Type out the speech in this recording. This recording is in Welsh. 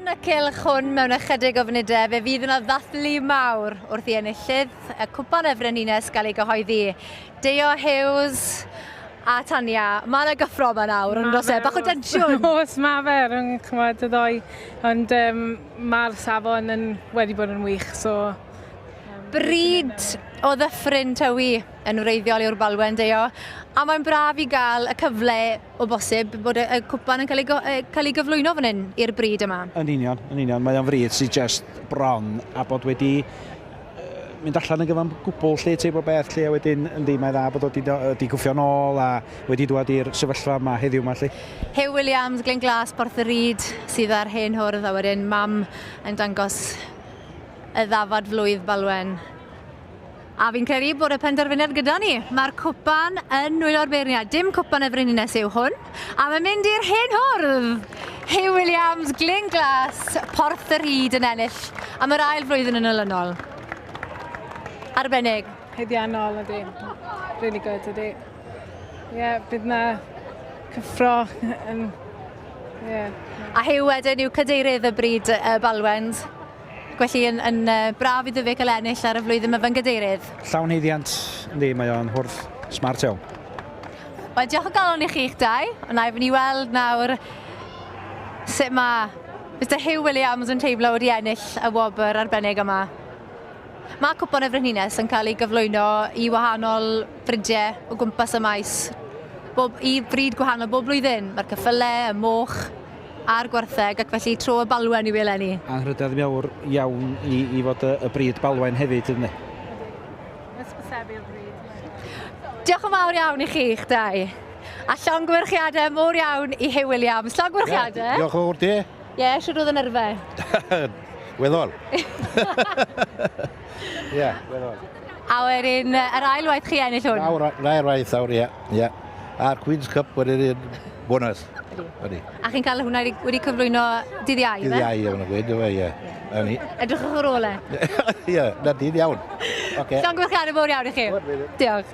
Yn y cylch hwn mewn ychydig o funudau fe fydd yna ddathlu mawr wrth i enillydd y Cwpan y Frenhines gael ei gyhoeddi. Deio Hughes a Tania, mae yna gyffro yma nawr, yn does e? Bach o densiwn. Oes, mae fe rhwng chymod, y ddoi, ond um, mae'r safon yn, wedi bod yn wych, so... Bryd o Ddyffryn Tywi yn wreiddiol yw'r Balwen, Deio, a mae'n braf i gael y cyfle o bosib bod y, y cwpan yn cael ei, cael ei gyflwyno fan hyn i'r bryd yma. Yn union, yn union. Mae o'n fryd sydd just bron a bod wedi mynd allan yn gyfan gwbl lle teip o beth lle a wedyn yndi mae dda bod o wedi gwffio nôl a wedi dwad i'r sefyllfa yma heddiw yma lle. Huw Williams, Glyn Glas, Porth y Ryd sydd ar hen hwrdd a wedyn mam yn dangos y ddafad flwydd Balwen. A fi'n credu bod y penderfyniad gyda ni. Mae'r cwpan yn nwylo'r beirniad. Dim cwpan y frenhines yw hwn. A mae'n mynd i'r hen hwrdd. Huw Williams, Glyn Glas, Porth yr Hyd yn ennill am yr ail flwyddyn yn olynol. Arbennig. Haeddiannol ydy. Really good ydy. Ie, yeah, bydd na cyffro yn... Yeah. A Huw wedyn yw cadeirydd y bryd y Balwens. Felly yn, yn uh, braf iddo fe cael ennill ar y flwyddyn mae fe'n gadeirydd. Llawn haeddiant, yndi, mae o'n hwrdd smart iawn. Wel, diolch o galon i chi'ch dau. Ond na i fynd i weld nawr sut mae Mr Huw Williams yn teimlo wedi ennill y wobr arbennig yma. Mae Cwpan y Frenhines yn cael ei gyflwyno i wahanol fridiau o gwmpas y maes, bob, i frid gwahanol bob blwyddyn. Mae'r ceffylau, y moch, a'r gwartheg, ac felly tro y Balwen yw eleni. Anrhydedd mawr iawn i, i fod y, y bryd Balwen hefyd, ynddi? Hysbysebu'r bryd. Diolch yn fawr iawn i chi, eich dau. A llongyfarchiadau mowr iawn i Huw Williams. Llongyfarchiadau. Yeah, diolch yn fawr ti. Ie, yeah, siwr oedd y nerfau. Weddol. Ie, yeah, weddol. A wedyn, yr ail waith chi ennill hwn? Nawr, ail waith awr, ie. Yeah, A'r Queen's Cup wedyn un bonus. Ydy. A chi'n cael hwnna wedi cyflwyno dydd Iau, Dydd Iau, ie, mae'n gweud, ie. Ie. Edrychwch ar ôl e. Ie, na dydd iawn. Okay. Llongyfarchiadau mowr iawn i chi. Diolch.